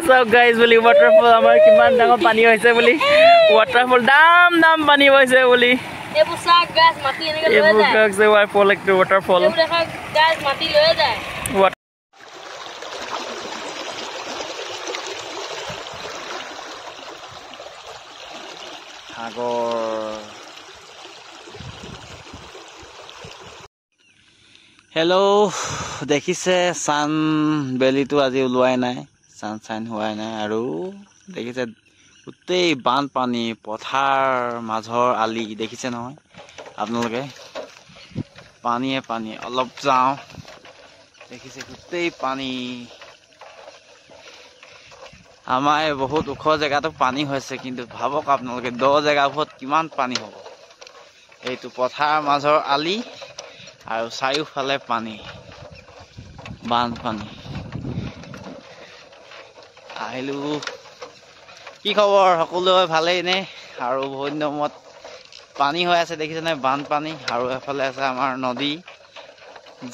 চাওক গাইজ বুলি ৱাটাৰফল আমাৰ কিমান ডাঙৰ পানী হৈছে বুলি, ৱাটাৰফল দাম দাম পানী হৈছে বুলি। এইবোৰ চাওক গাইজ, মাটি এনেকৈ লৈ যায়। এইবোৰ একটো ৱাটাৰফল গাইজ, মাটি লৈ যায়। সাগৰ। হেল্ল', দেখিছে চান বেলিটো আজি ওলোৱাই নাই, চান হোৱাই নাই। আৰু দেখিছে গোটেই বানপানী, পথাৰ মাজৰ আলি দেখিছে নহয় আপোনালোকে, পানীয়ে পানী। অলপ যাওঁ, দেখিছে গোটেই পানী। আমাৰ বহুত ওখ জেগাতো পানী হৈছে, কিন্তু ভাবক আপোনালোকে দ জেগাবোৰত কিমান পানী হ'ব। এইটো পথাৰ মাজৰ আলি আৰু চাৰিওফালে পানী, বানপানী। আহিলোঁ। কি খবৰ সকলোৰে, ভালেই নে? আৰু বহুত দিনৰ মূৰত পানী হৈ আছে, দেখিছেনে বানপানী। আৰু এফালে আছে আমাৰ নদী,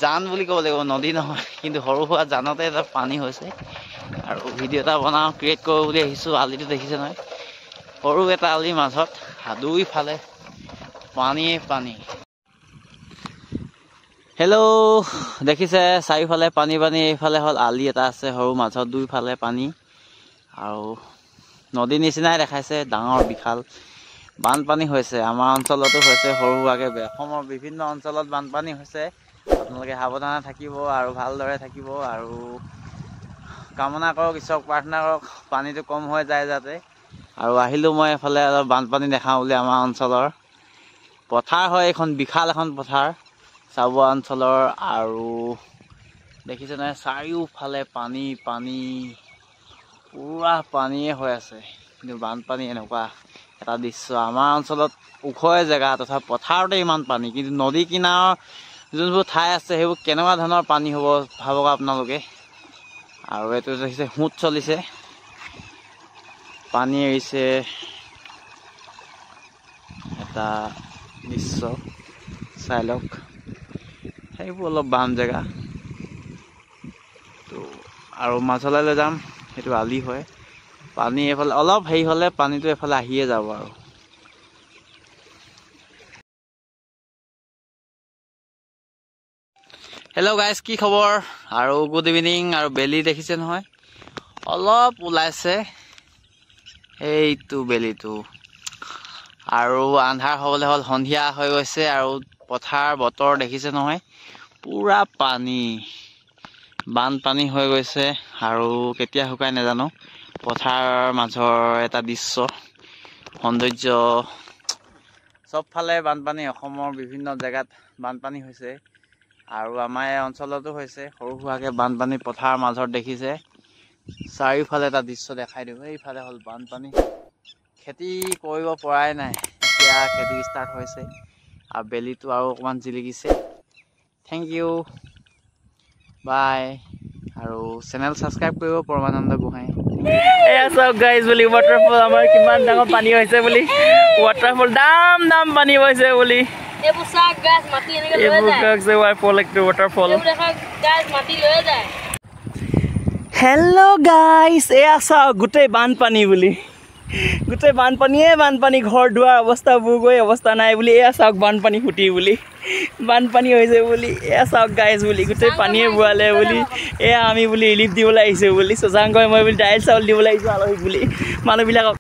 জান বুলি ক'ব লাগিব, নদী নহয় কিন্তু সৰু সুৰা জানতে এটা পানী হৈছে। আৰু ভিডিঅ' এটা বনাওঁ, ক্ৰিয়েট কৰোঁ বুলি আহিছোঁ। আলিটো দেখিছে নহয়, সৰু এটা আলিৰ মাজত দুইফালে পানীয়ে পানী। হেল্ল', দেখিছে চাৰিওফালে পানী পানী। এইফালে হ'ল আলি এটা আছে সৰু, মাজত দুইফালে পানী। আৰু নদীৰ নিচিনাই দেখাইছে, ডাঙৰ বিশাল বানপানী হৈছে। আমাৰ অঞ্চলতো হৈছে সৰু সুৰাকৈ, অসমৰ বিভিন্ন অঞ্চলত বানপানী হৈছে। আপোনালোকে সাৱধানে থাকিব আৰু ভালদৰে থাকিব আৰু কামনা কৰক, ঈশ্বৰক প্ৰাৰ্থনা কৰক পানীটো কম হৈ যায় যাতে। আৰু আহিলোঁ মই এইফালে অলপ বানপানী দেখাওঁ বুলি। আমাৰ অঞ্চলৰ পথাৰ হয় এইখন, বিশাল এখন পথাৰ চাবুৱা অঞ্চলৰ। আৰু দেখিছে নহয় চাৰিওফালে পানী পানী, পূৰা পানীয়ে হৈ আছে। কিন্তু বানপানী এনেকুৱা এটা দৃশ্য আমাৰ অঞ্চলত, ওখই জেগা তথা পথাৰতে ইমান পানী, কিন্তু নদী কিনাৰৰ যোনবোৰ ঠাই আছে সেইবোৰ কেনেকুৱা ধৰণৰ পানী হ'ব ভাবক আপোনালোকে। আৰু এইটো দেখিছে সোঁত চলিছে, পানী এৰিছে, এটা দৃশ্য চাই লওক। সেইবোৰ অলপ বাম জেগা তো। আৰু মাজলৈ লৈ যাম, সেইটো আলি হয়। পানী এইফালে অলপ হেৰি হ'লে পানীটো এইফালে আহিয়ে যাব। আৰু হেল্ল' গাইজ, কি খবৰ? আৰু গুড ইভিনিং। আৰু বেলি দেখিছে নহয় অলপ ওলাইছে, এইটো বেলিটো। আৰু আন্ধাৰ হ'বলৈ হ'ল, সন্ধিয়া হৈ গৈছে। আৰু পথাৰ বতৰ দেখিছে নহয়, পূৰা পানী, বানপানী হৈ গৈছে। আৰু কেতিয়া শুকাই নাজানো। পথাৰৰ মাজৰ এটা দৃশ্য, সৌন্দৰ্য, চবফালে বানপানী। অসমৰ বিভিন্ন জেগাত বানপানী হৈছে আৰু আমাৰ এই অঞ্চলতো হৈছে সৰু সুৰাকৈ বানপানী। পথাৰৰ মাজত দেখিছে চাৰিওফালে এটা দৃশ্য দেখাই দিওঁ। এইফালে হ'ল বানপানী, খেতি কৰিব পৰাই নাই, এতিয়া খেতি ষ্টাৰ্ট হৈছে। আৰু বেলিটো আৰু অকণমান জিলিকিছে। Thank U, বাই। আৰু চেনেল ছাবস্ক্ৰাইব কৰিব, পৰমানন্দ গোহাঁই। এয়া চাওক গাইজ বুলি ৱাটাৰফল আমাৰ কিমান ডাঙৰ পানী হৈছে বুলি, ৱাটাৰফল দাম দাম পানী হৈছে বুলি। এইবোৰ চাওক গাইজ, মাটি এনেকৈ লৈ যায়। ৱাটাৰফল গাইজ, মাটি লৈ যায়। হেল্ল' গাইজ, এয়া চাওক গোটেই বানপানী বুলি, গোটেই বানপানীয়ে বানপানী, ঘৰ দুৱাৰ অৱস্থা গৈ অৱস্থা নাই বুলি। এয়া চাওক বানপানী সুঁতি বুলি, বানপানী হৈছে বুলি। এয়া চাওক গাইজ বুলি গোটেই পানীয়ে বোৱালে বুলি। এয়া আমি বুলি ৰিলিফ দিবলৈ আহিছোঁ বুলি, শশাংকই মই বুলি দাইল চাউল দিবলৈ আহিছোঁ আলহীক বুলি, মানুহবিলাকক।